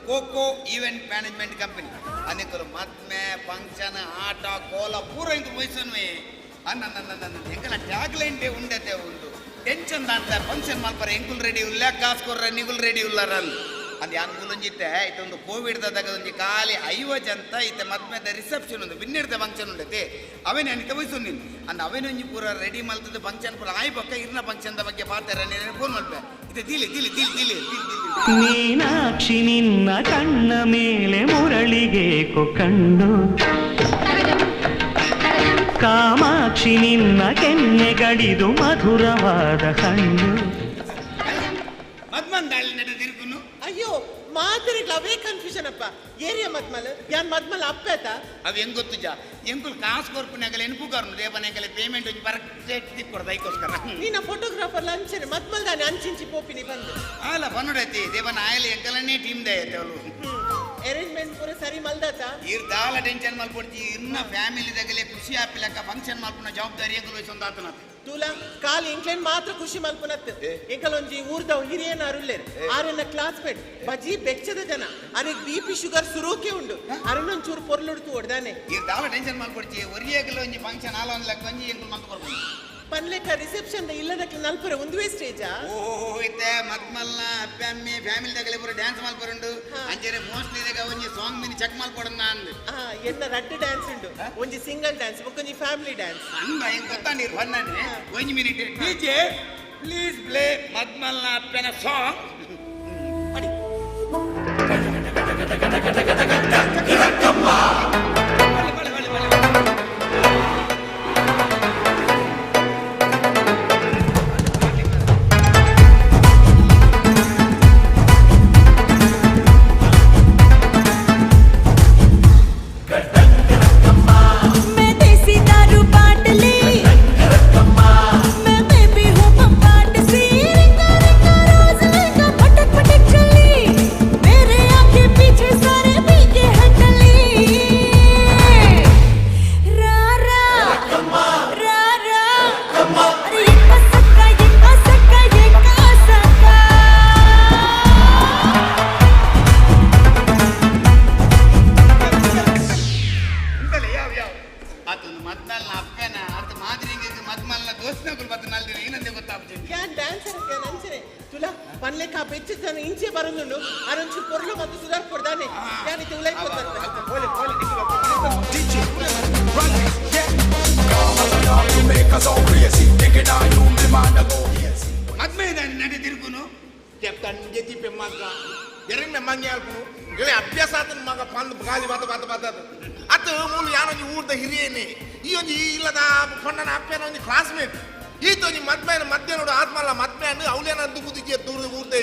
Coco event management company ಅನೇಕರು ಮದ್ಮೆ function ಆಟ ಕೋಲ ಪೂರ ಇಂದು ವಯಸ್ಸನ್ವೇ ಅನ್ನ ಎಂಕಲ ಟ್ಯಾಗ್ ಲೈನ್ ಡೇ ಉಂಡತೆ ಉಂಡು ಟೆನ್ಷನ್ ದಾಂತ ಫಂಕ್ಷನ್ ಮಲ್ಪರ ಎಂಕುಲ್ ರೆಡಿ ಉಲ್ಲ ಕಾಸು ಕೊರ್ರ ನಿಗುಲ್ ರೆಡಿ ಉಲ್ಲಾರ ಅದು ಯಾನ್ ಮೂಲೊಂಜಿತ್ತೆ ಇತ್ತೊಂದು ಕೋವಿಡ್ ದಾಗ ಒಂಜಿ ಖಾಲಿ 50 ಜಂತ ಇತ್ತೆ ಮದ್ಮೆದ ರಿಸೆಪ್ಷನ್ ಉಂಡು ಬಿನ್ನಿಡ್ದ ಫಂಕ್ಷನ್ ಉಂಡತೆ ಅವೇನೆ ಅನಿತ ವಯಸ್ಸು ನಿನ್ ಅಂದ್ ಅವೇನೊಂಜಿ ಪೂರ ರೆಡಿ ಮಲ್ತದ ಫಂಕ್ಷನ್ ಪೂರ ಆಯ್ ಬೊಕ್ಕ ಇರ್ನ ಫಂಕ್ಷನ್ the ಬಗ್ಗೆ ಪಾತೆರ ನೀನು ಫೋನ್ ಮಲ್ಪೆ ಇತ್ತೆ ದಿಲಿ ದಿಲಿ ದಿಲಿ ದಿಲಿ ದಿಲಿ ದಿಲಿ. ಮೀನಾಕ್ಷಿ ನಿನ್ನ ಕಣ್ಣ ಮೇಲೆ ಮುರಳಿಗೇಕೋ ಕಣ್ಣು, ಕಾಮಾಕ್ಷಿ ನಿನ್ನ ಕೆನ್ನೆಗಡಿದು ಮಧುರವಾದ ಹಣ್ಣು. ಮದ್ಮನ್ ದಾಳಿ ನಡೆದಿರ್ಕುನು. ಅಯ್ಯೋ ಮಾತರಿಗ್ಲ ಅವೇ ಕನ್ಫ್ಯೂಷನ್ ಅಪ್ಪ. ಏರಿಯಾ ಮದ್ಮಲ್ ಯಾನ್ ಮದ್ಮಲ್ ಅಪ್ಪೇತ ಅವು ಹೆಂಗ್ ಗೊತ್ತು ಜಾ ಎಂಕುಲ್ ಕಾಸು ಕೊರ್ಪುನಾಗಲ ಎನ್ಪುಕಾರ್ನು ದೇವನಾಗಲ ಪೇಮೆಂಟ್ ಒಂಜಿ ಪರ್ಫೆಕ್ಟ್ ತಿಕ್ಕೊಡ್ದು ಐಕೋಸ್ಕರ. ನಿನ್ನ ಫೋಟೋಗ್ರಾಫರ್ ಲಂಚನೆ ಮದ್ಮಲ್ ದಾನೆ ಅಂಚಿಂಚಿ ಪೋಪಿನಿ ಬಂದು ಆಲ ಪನ್ನುಡೈತಿ ದೇವನ ಆಯಲ್ ಎಂಕಲನೇ ಟೀಮ್ they ಐತೆ ಅವಳು. ಅರೇಂಜ್ಮೆಂಟ್ ಪೂರ ಸರಿ ಮಲ್ದಾತ. ಇರ್ ದಾಲ ಟೆನ್ಷನ್ ಮಲ್ಪೊಡ್ಚಿ ಇನ್ನ ಫ್ಯಾಮಿಲಿ ದಗಲೆ ಖುಷಿ ಆಪಿಲಕ್ಕ ಫಂಕ್ಷನ್ ಮಲ್ಪುನ ಜವಾಬ್ದಾರಿ ಎಂಕುಲ್ ವಹಿಸೊಂದು ಆತನ. ತೂಲ ಕಾಲಿ ಇಂಕ್ಲೇನ್ ಮಾತ್ರ ಖುಷಿ ಮಲ್ಪುನತ್ ಎಂಕಲೊಂಜಿ ಊರ್ದ ಹಿರಿಯನ ಅರುಲ್ಲೇರು ಆರೆನ್ನ ಕ್ಲಾಸ್ಮೇಟ್ ಬಜಿ ಬೆಚ್ಚದ ಜನ ಅರೆಗ್ ಬಿ ಪಿ ಶುಗರ್ ಸುರೂಕೆ ಉಂಡು ಅರನ್ನೊಂಚೂರು ಪೊರ್ಲುಡ್ತು ಹೊಡ್ದಾನೆ. ಇರ್ ದಾಲ ಟೆನ್ಷನ್ ಮಲ್ಪೊಡ್ಚಿ ಒರಿಯಗಲ ಒಂಜಿ ಫಂಕ್ಷನ್ ಆಲ ಒಂದ್ ಲೆಕ್ಕ ಒಂಜಿ ಎಂಕುಲ್ ಮಲ್ತು ಕೊರ್ಪುಂಡು. ಪನ್ಲೆಕ್ಕ ರಿಸೆಪ್ಷನ್ ಇಲ್ಲದಕ್ಕೆ ನಲ್ಪುರ ಒಂದುವೇ ಸ್ಟೇಜಾ. ಓಹೋ ಇತ್ತೆ ಮದ್ಮಲ್ನ ಅಪ್ಪಮ್ಮಿ ಫ್ಯಾಮಿಲಿ ದಗಲೆ ಪೂರ ಡ್ಯಾನ್ಸ್ ಮಲ್ಪರುಂಡು ಅಂಚೆರೆ ಮೋಸ್ಟ್ಲಿ ಇದಗ ಒಂಜಿ ಸಾಂಗ್ ಮಿನಿ ಚೆಕ್ ಮಲ್ಪೊಡನ್ನ ಅಂದ್. ಎನ್ನ ರಡ್ಡು ಡ್ಯಾನ್ಸ್ ಉಂಡು, ಒಂಜಿ ಸಿಂಗಲ್ ಡ್ಯಾನ್ಸ್ ಬೊಕ್ಕೊಂಜಿ ಫ್ಯಾಮಿಲಿ ಡ್ಯಾನ್ಸ್. ಅಂದ ಹೆಂಗ್ ಗೊತ್ತಾಂಡಿರ್ ಹೊನ್ನಾನೆ ಒಂಜಿ ಮಿನಿಟ್ ಡಿಜೆ ಪ್ಲೀಸ್ ಪ್ಲೇ ಮದ್ಮಲ್ನ ಅಪ್ಪನ ಸಾಂಗ್. ಅಡಿ ಬಳೆ ಬಳೆ ಬಳೆ ಬಳೆ. मैं देसी दारू बाट ली, मैं बेबी हूँ बम्बाट सी। रिंगा रिंगा रोज लहंगा पटक पटक चली, मेरे आगे पीछे सारे भीगे हैं टली। रा रा रा रा अरे ये का सक्का ये का सक्का ये का सक्का। ಇಂತಲೇ ಯಾವ ಯಾವ ಆತೊಂದು ಮದ್ಮಲ್ನ ಅಪ್ಪನ ಆತ ಮಾದ್ರಿಂಗ್ ಮದ್ಮಲ್ನ ದೋಸ್ನಗುಲ್ ಬತ್ತ ನಲ್ದಿನ ಏನಂದೆ ಗೊತ್ತಾಗ್ತದೆ. ಯಾನ್ ಡ್ಯಾನ್ಸರ್ ಅಂಚನೆ ತುಲಾ ಪನ್ಲೆಕ್ಕ ಆ ಬೆಚ್ಚ ಜನ ಇಂಚೆ ಬರೋದುಂಡು ಅರೊಂಚು ಪೊರ್ಲು ಮತ್ತು ಸುಧಾರ್ ಕೊಡ್ದಾನೆ ಯಾನ್ ಇತ್ತೆ ಉಲೈ ಕೊಡ್ತಾರೆ. ಪೋಲೆ ಪೋಲೆ ನಿಕ್ಕುಲ. ಮದ್ಮೆ ನಡೆ ತಿರುಗುನು ಜೆತಿಪೆ ಮಗ್ಗ ಎರೆನ್ನ ಮಂಗೆ ಅಲ್ಪುನು ಗೆಳೆ ಅಭ್ಯಾಸ ಆತನ ಮಗ ಪಂದ್ ಗಾಲಿ ಬಾತ ಬಾತ ಬಾತ ಅತ್ತ ಮೂಲು ಯಾನೊಂಜಿ ಊರ್ದ ಹಿರಿಯೇನೆ ಈ ಒಂಜಿ ಇಲ್ಲದ ಪೊಣ್ಣನ ಅಪ್ಪನ ಒಂಜಿ ಕ್ಲಾಸ್ಮೇಟ್ ಈತ ಒಂಜಿ ಮದ್ಮೆನ ಮಧ್ಯ ನೋಡು ಆತ್ಮಲ್ಲ ಮದ್ಮೆ ಅನ್ನು ಅವಲೇನ ದುಗುದಿಜೆ ದೂರ ಊರ್ದ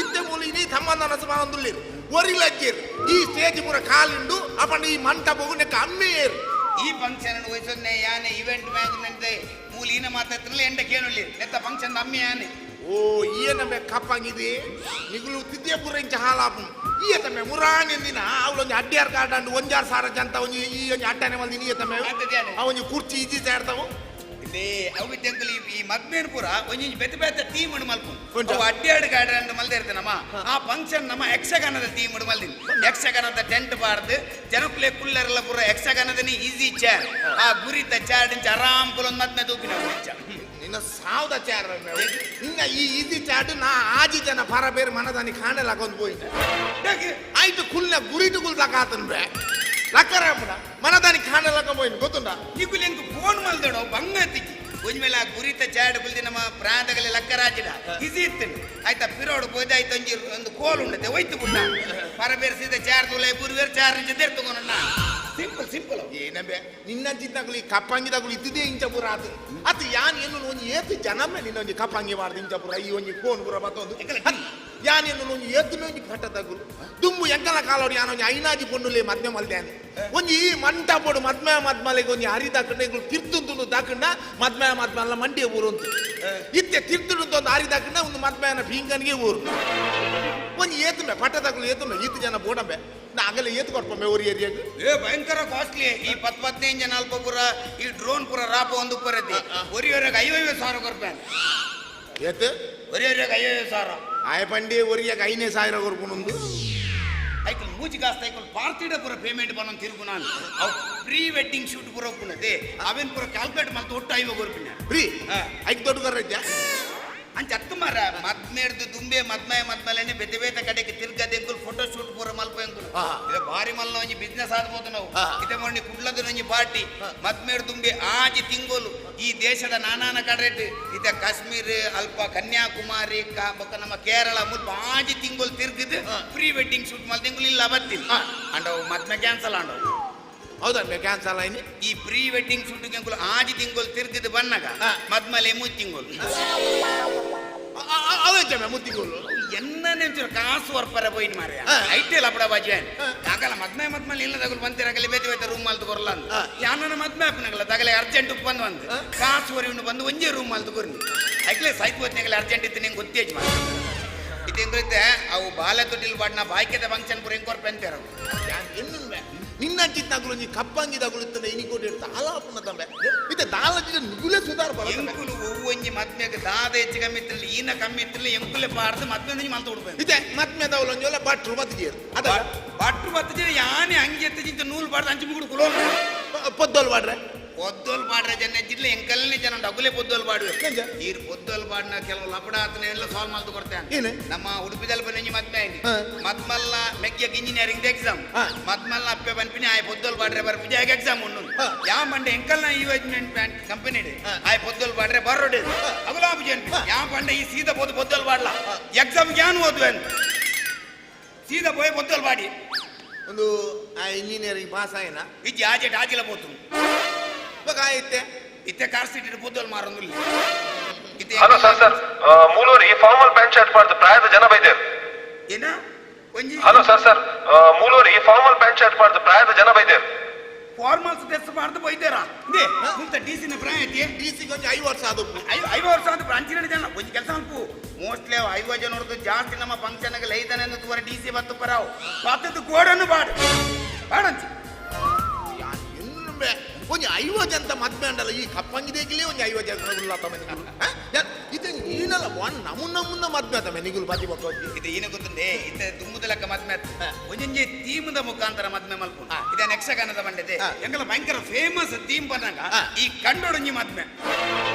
ಇತ್ತೆ ಮೂಲು ಇನಿ ಸಂಬಂಧ ನಸಮಾನದುಲ್ಲೇರು ಒರಿಲಜ್ಜೇರು ಈ ಸ್ಟೇಜ್ ಪೂರ ಕಾಲಿಂಡು ಅಪಂಡ ಈ ಮಂಟಪಗು ನೆಕ್ಕ ಅಮ್ಮೇರು. ಈ ಫಂಕ್ಷನ್ ವಯಸ್ಸನ್ನೇ ಯಾನೆ ಇವೆಂಟ್ ಮ್ಯಾನೇಜ್ಮೆಂಟ್ ಮೂಲ ಈನ ಮಾತಾಡ್ತಿರಲ್ಲ ಎಂಡ ಕೇಳುಳ್ಳಿ ನೆತ್ತ ಫಂಕ್ಷನ್ ಅಮ್ಮೆ ಯಾನೆ. ಓ ಈಯನಮೆ ಕಪ್ಪಂಗಿದೆ ನಿಗುಲು ತಿದ್ದಿಯ ಪೂರ ಇಂಚ ಹಾಲಾಪುನು ಈಯತಮೆ ಮುರಾಣಿ ದಿನ ಅವಳೊಂಜಿ ಅಡ್ಡಿಯಾರ್ ಕಾರ್ಡ್ ಒಂಜಾರ್ ಸಾರ ಜಂತ ಒಂಜಿ ಈ ಒಂಜಿ ಅಡ್ಡನೆ ಮಲ್ದಿನ ಈಯತಮೆ ಅತ್ತದ್ಯಾನೆ. ಅವೊಂಜಿ ಕುರ್ಚಿ ಇಜ್ಜಿ ಸೇರ್ತಾವು. ಇದೇ ಅವು ಇದ್ದಂಕಲ್ ಈ ಮದ್ಮೇನ್ ಪೂರ ಒಂಜಿ ಬೆತ್ತ ಬೆತ್ತ ಟೀಮ್ ಉಂಡು ಮಲ್ಪುನು. ಕೊಂಚ. ಅವು ಅಡ್ಡಾಡ್ ಗಾರ್ಡ್ ಅಂದ್ ಮಲ್ದೆ ನಮ್ಮ ಆ ಫಂಕ್ಷನ್ ನಮ್ಮ ಯಕ್ಷಗಾನದ ಟೀಮ್ ಉಂಡು ಮಲ್ದಿನಿ. ಯಕ್ಷಗಾನದ ಟೆಂಟ್ ಬಾರ್ದು ಜನಕುಲೆ ಕುಲ್ಲರೆಲ್ಲ ಪೂರ ಯಕ್ಷಗಾನದನೇ ಈಸಿ ಚೇರ್ ಆ ಗುರಿತ ಚೇರ್ ಇಂಚ ಆರಾಮ್ ಕುಲೊಂದು ಮದ್ಮೆ ತೂಪಿನ ಇಂಚ. ನಿನ್ನ ಸಾವ್ದ ಚಾರ್ ನಿನ್ನ ಈ ಇದಿ ಚಾಟ್ ನಾ ಆಜಿ ಜನ ಪರ ಬೇರೆ ಮನದಾನಿ ಕಾಣೆ ಲಾಕೊಂದು ಪೋಯಿ ಆಯ್ತು ಕುಲ್ನ ಗುರಿಟು ಕುಲ್ ಆತನ್ ಬೇ ಲಕ್ಕರ ಮನದಾನಿ ಕಾಣೆ ಲಾಕ ಪೋಯಿನ್ ಗೊತ್ತುಂಡ. ನಿಗುಲು ಎಂಕ್ ಫೋನ್ ಮಲ್ದಡೋ ಬಂಗತಿಗೆ ಒಂಜಿ ಮೇಲೆ ಆ ಗುರಿತ ಚಾಡ್ ಕುಲ್ದಿ ನಮ್ಮ ಪ್ರಾಂತಗಲೆ ಲಕ್ಕರಾಜಿಡ ಇಸಿ ಇತ್ತು ಆಯ್ತಾ ಪಿರೋಡು ಪೋಯ್ದು ಆಯ್ತು ಒಂಜಿ ಒಂದು ಕೋಲು ಉಂಡತೆ ಒಯ್ತು ಪುಣ್ಣ ಪರ ಬೇರೆ ಸೀದ ಚಾರ್ ತುಲೆ ಬೂರು ಬೇರೆ ಚಾರ್ ಇಂಚ ದೇರ್ ತಗೊಂಡ ಸಿಂಪಲ್ ಸಿಂಪಲ್. ಏನಂಬೆ ನಿನ್ನ ಚಿತ್ತಗುಲಿ ಕಪ್ಪಂಗಿ ತಗುಲಿ ಇದ್ದಿದ್ದೇ ಇಂಚಪುರ ಆತು ಅತ್ ಯಾನ್ ಏನು ಒಂಜಿ ಏತು ಜನಮೆ ನಿನ್ನ ಒಂಜಿ ಕಪ್ಪಂಗಿ ಮಾಡ್ದು ಇಂಚಪುರ ಈ ಒಂಜಿ ಫೋನ್ ಪೂರ ಬತ್ತೊಂದು ಯಾನ್ ಏನು ಒಂಜಿ ಏತುಮೆ ಒಂಜಿ ಪಟ್ಟ ತಗುಲು ದುಂಬು ಎಂಕಲ ಕಾಲೋಡು ಯಾನ್ ಒಂಜಿ ಐನಾಜಿ ಪೊಣ್ಣುಲೆ ಮದ್ಮೆ ಮಲ್ದ್ಯಾನೆ ಒಂಜಿ ಈ ಮಂಟಪೋಡು ಮದ್ಮೆ ಮದ್ಮಲೆಗೆ ಒಂಜಿ ಹರಿ ದಾಕಂಡ ಇಂಗುಲು ತಿರ್ತುಂದು ದಾಕಂಡ ಮದ್ಮೆ ಮದ್ಮಲ್ಲ ಮಂಡಿಯ ಊರು ಅಂತ ಇತ್ತೆ ತಿರ್ತುಂದು ಒಂದು ಹರಿ ದಾಕಂಡ ಒಂದು ಮದ್ಮೆನ ಬೀಂಗನಿಗೆ ಊರು ಒಂಜಿ ಏತುಮೆ ಪಟ್ಟ ತಗುಲು ಏತುಮೆ ಈತು ಜನ ಬೋಡಂಬೆ ನಾ ಆಗಲೇ ಏತು ಕೊಡ್ಪಂಬೆ ಊರು ಏರಿಯಾಗ. ಏ ಭಯಂಕರ ಕಾಸ್ಟ್ಲಿ ಈ ಪತ್ ಪದ್ನೈದು ಜನ ಅಲ್ಪ ಪೂರ ಈ ಡ್ರೋನ್ ಪೂರ ರಾಪ ಒಂದು ಪರತಿ ಒರಿಯೊರೆಗೆ 50,000 ಕೊರ್ಪೆ. ಏತ್ ಒರಿಯರಿಗೆ 50,000 ಆಯ ಪಂಡಿ ಒರಿಯಾಗ 5,000 ಕೊರ್ಪುನುಂದು ಐಕಲ್ ಮೂಜಿ ಕಾಸ್ತ ಐಕಲ್ ಪಾರ್ಟಿಡ ಪೂರ ಪೇಮೆಂಟ್ ಬನ್ನೊಂದು ತಿರುಗುನಾನ್ ಅವು ಪ್ರೀ ವೆಡ್ಡಿಂಗ್ ಶೂಟ್ ಪೂರ ಒಪ್ಪುನದೆ ಅವೇನ್ ಪೂರ ಕ್ಯಾಲ್ಕುಲೇಟ್ ಮಲ್ತು ಒಟ್ಟು ಐವ ಕೊರ್ಪಿನ ಫ್ರೀ ಹಾ. ಐಕ್ ದೊಡ್ಡ ಕರ್ರಜ್ಜ ಅಂಚ ಅತ್ತು ಮಾರ ಮದ್ಮೇಡ್ದು ದುಂಬೆ ಮದ್ಮಯ ಮದ್ಮಲೇನೆ ಬೇತೆ ಬೇತೆ ಕಡೆಗೆ ತಿರ್ಗದ ಎಂಕುಲ್ ಫೋಟೋ ಶೂಟ್ ಪೂರ ಮಲ್ಪ ಎಂಕುಲ್ ಹಾ. ಇದು ಭಾರಿ ಮಲ್ಲ ಒಂಜಿ ಬಿಸ್ನೆಸ್ ಆದ್ಬೋದು ನಾವು ಹಾ. ಇದೇ ಮೊನ್ನೆ ಕುಡ್ಲದ ಒಂಜಿ ಪಾರ್ಟಿ ಮದ್ಮೇಡ್ ದುಂಬೆ ಆಜಿ ತಿಂಗೋಲು ಈ ದೇಶದ ನಾನಾನ ಕಡೆ ಇದ ಕಾಶ್ಮೀರ್ ಅಲ್ಪ ಕನ್ಯಾಕುಮಾರಿ ಬೊಕ್ಕ ನಮ್ಮ ಕೇರಳ ಮುಲ್ಪ ಆಜಿ ತಿಂಗೋಲು ತಿರ್ಗಿದ್ ಪ್ರೀ ವೆಡ್ಡಿಂಗ್ ಶೂಟ್ ಮಲ್ ತಿಂಗುಲು ಇಲ್ಲ ಬತ್ತಿಲ್ಲ ಅಂಡವು ಮದ್ಮೆ ಕ್ಯಾನ್ಸಲ್ ಆಂಡವು ಹೌದಾ ಕ್ಯಾನ್ಸಲ್ ಆಯ್ನಿ ಈ ಪ್ರೀ ವೆಡ್ಡಿಂಗ್ ಶೂಟ್ ಎಂಕುಲು ಆಜಿ ತಿಂಗೋಲು ತಿರ್ಗಿದ್ ಬನ್ನಗ ಹಾ. ಮದ್ಮಲೆ ಮೂಜ್ ತಿಂಗೋಲು ಅವೇ ಜಮೆ ಮುತ್ತಿಗೋಲು ಎನ್ನ ನೆಂಚೂರು ಕಾಸು ವರ್ಪರ ಪೋಯಿನ ಮಾರ್ಯ ಹಾ. ಐಟೆಲ್ ಅಪಡ ಬಾಜಿ ಹಾ. ದಾಗಲ ಮದ್ಮೆ ಮದ್ಮಲೆ ಇಲ್ಲ ತಗಲು ಬಂತಿರಗಲಿ ಬೇತೆ ಬೇತೆ ರೂಮ್ ಮಲ್ತು ಕೊರಲ ಅಂದ್ ಹಾ. ಯಾನನ ಮದ್ಮೆ ಆಪನಗಲ ತಗಲೆ ಅರ್ಜೆಂಟ್ ಬಂದು ಬಂದು ಹಾ. ಕಾಸು ವರಿವನ್ನು ಬಂದು ಒಂಜೇ ರೂಮ್ ಮಲ್ತು ಕೊರ್ನಿ ಐಕ್ಲೆ ಸೈತ್ ಹೊತ್ತಿನಾಗಲೆ ಅರ್ಜೆಂಟ್ ಇತ್ತು ನಿಂಗೆ ಗೊತ್ತೇಜ್ ಮಾರ ಇದು ಹೆಂಗೈತೆ ಅವು ಬಾಲ ತೊಟ್ಟಿಲ್ ಬಾಡ್ನ ಬಾಯ್ಕೆದ ಫಂಕ್ಷನ್ ಪೂರ ಹೆಂಗ್ ಕೊರ್ಪೆ ಅಂತಾರೆ ಅವು. ಎನ್ನುಂಬೆ ನಿನ್ನ ಚಿತ್ತಾಗುಲು ನೀ ಕಪ್ಪಂಗಿ ದಗುಲು ಇತ್ತಂದ್ರೆ ಇನಿ ಕೋಟಿ ದಾಲ ಅಪ್ಪನ ತಂಬೆ ಇತ್ತೆ ದಾಲ ಚಿತ್ತ ನುಗುಲೆ ಸುಧಾರ ಬರತ್ತಂಬೆ ಎಂಕುಲು ಒವ್ವೊಂಜಿ ಮದ್ಮೆಗೆ ದಾದ ಹೆಚ್ಚು ಕಮ್ಮಿ ಇತ್ತಿರಲಿ ಈನ ಕಮ್ಮಿ ಇತ್ತಿರಲಿ ಎಂಕುಲೆ ಪಾರ್ದು ಮದ್ಮೆ ಒಂಜಿ ಮಲ್ತು ಉಡ್ಬೇಕು ಇತ್ತೆ ಮದ್ಮೆ ದವಲ ಒಂಜೋಲ ಭಟ್ರು ಬತ್ತಿಗೇರು ಅದ ಬಟ್ರು ಬತ್ತಿದ್ರೆ ಯಾನೆ ಅಂಗಿ ಎತ್ತಿಜಿಂತ ನೂಲು ಬಾರ್ದು ಅಂಚು ಮುಗುಡು ಕುಲೋಲ್ ಪೊದ್ದೋಲ್ ಬಾಡ್ರೆ పొద్దోలు పాడరే జన జిల్లా ఎంకల్ని జನ ಡಗ್ಗುಲೆ పొద్దోలు ಪಾಡುವೆ ಎಂಜ? ಈರ್ పొద్దోలు ಪಾಡಿನ ಕೆಲವು ಲಪಡ ಆತನ ಎಲ್ಲ ಸಾಲ್ವ್ ಮಾಡ್ತು ಕೊಡ್ತೇನೆ ಏನು? ನಮ್ಮ ಉಡುಪಿದಲ್ಲಿ ಬಂದು ಮದ್ಮೆ ಆಯ್ತು ಹಾ. ಮದ್ಮಲ್ಲ ಮೆಗ್ಯಕ್ ಇಂಜಿನಿಯರಿಂಗ್ ಎಕ್ಸಾಮ್ ಹಾ. ಮದ್ಮಲ್ಲ ಅಪ್ಪೆ ಪನ್ಪಿನಿ ಆಯ್ పొద్దోలు ಪಾಡ್ರೆ ಬರ್ಪಿಜಿ ಆಗ ಎಕ್ಸಾಮ್ ಉಂಡು ಹಾ. ಯಾ ಮಂಡೆ ಎಂಕಲ್ನ ಈವೆಂಟ್ ಕಂಪನಿ ಹಾ. ಆಯ್ పొద్దోలు ಪಾಡ್ರೆ ಬರೋಡೆ ಅಗುಲಾಬು ಜನ್ಪಿ ಯಾ ಪಂಡೆ ಈ ಸೀದಾ ಪೋದು పొద్దోలు ಪಾಡ್ಲ ಎಕ್ಸಾಮ್ ಯಾನ್ ಓದುವೆ ಅಂತ ಸೀದಾ ಪೋಯ್ పొద్దోలు ಪಾಡಿ ಒಂದು ಆ ಇಂಜಿನಿಯರಿಂಗ್ ಪಾಸ್ ಆಯ್ನ ಇಜ್ಜಿ ಆಜೆ ಆಜಿಲ ಪೋತು ಇವಾಗ ಆಯ್ತೆ ಇತ್ತೆ ಕಾರ್ ಸೀಟ್ పొద్దోలు ಮಾರೊಂದುಲ್ಲ ಇತ್ತೆ ಹಲೋ ಸರ್ ಸರ್ ಮೂಲೂರಿ ಫಾರ್ಮಲ್ ಪ್ಯಾಂಟ್ ಶರ್ಟ್ ಪಾಡ್ದು ಪ್ರಾಯದ ಜನ ಬೈದೇರು ಏನ ಒಂಜಿ ಹಲೋ ಸರ್ ಸರ್ ಮೂಲೂರಿ ಫಾರ್ಮಲ್ ಪ್ಯಾಂಟ್ ಶರ್ಟ್ ಪಾಡ್ದು ಪ್ರಾಯದ ಜನ ಬೈದೇರು ಫಾರ್ಮಲ್ಸ್ ಡ್ರೆಸ್ ಮಾಡ್ದು ಬೈದೇರಾ ಇಂದೇ ಮುಂತ ಡಿ ಸಿನ ಪ್ರಾಯ ಐತಿ ಡಿ ಸಿಗೆ ಒಂಜಿ ಐದು ವರ್ಷ ಆದವು ಐವ ವರ್ಷ ಅಂತ ಅಂಚಿನ ಜನ ಒಂಜಿ ಕೆಲಸ ಅನ್ಪು ಮೋಸ್ಟ್ಲಿ ಐವ ಜನ ಹೊರತು ಜಾಸ್ತಿ ನಮ್ಮ ಫಂಕ್ಷನ್ ಲೈತಾನೆ ತೂರ ಡಿ ಸಿ ಬತ್ತು ಪರಾವು ಪತ್ತದ್ದು ಗೋಡನ್ನು ಬಾಡು ಬಾಡಂಚಿ ಎನ್ನುಂಬೆ ಒಂಜಿ ಐವ ಜನ ಮದ್ಮೆ ಅಂಡಲ್ಲ ಈ ಕಪ್ಪಂಗಿ ದೇಗಿಲೇ ಒಂಜಿ ಐವ ಜನ ಉಲ್ಲ ತಮ್ಮ ನಿಗುಲು ಇದು ಈನಲ್ಲ ಒನ್ ನಮುನ್ನ ನಮುನ್ನ ಮದ್ಮೆ ತಮ್ಮ ನಿಗುಲು ಬಾತಿ ಬಕ್ಕ ಇದು ಏನ ಗೊತ್ತುಂಡೆ ಇತ್ತ ದುಮ್ಮುದ ಲೆಕ್ಕ ಮದ್ಮೆ ಆತು. ಒಂಜೊಂಜಿ ಥೀಮ್ದ ಮುಖಾಂತರ ಮದ್ಮೆ ಮಲ್ಪು ಇದೆ ಯಕ್ಷಗಾನದ ಬಂಡಿದೆ ಹಾ. ಎಂಗಲ ಭಯಂಕರ ಫೇಮಸ್ ಥೀಮ್ ಬಂದಾಗ ಹಾ. ಈ ಕಂಡೊಡೊಂಜಿ ಮದ್ಮೆ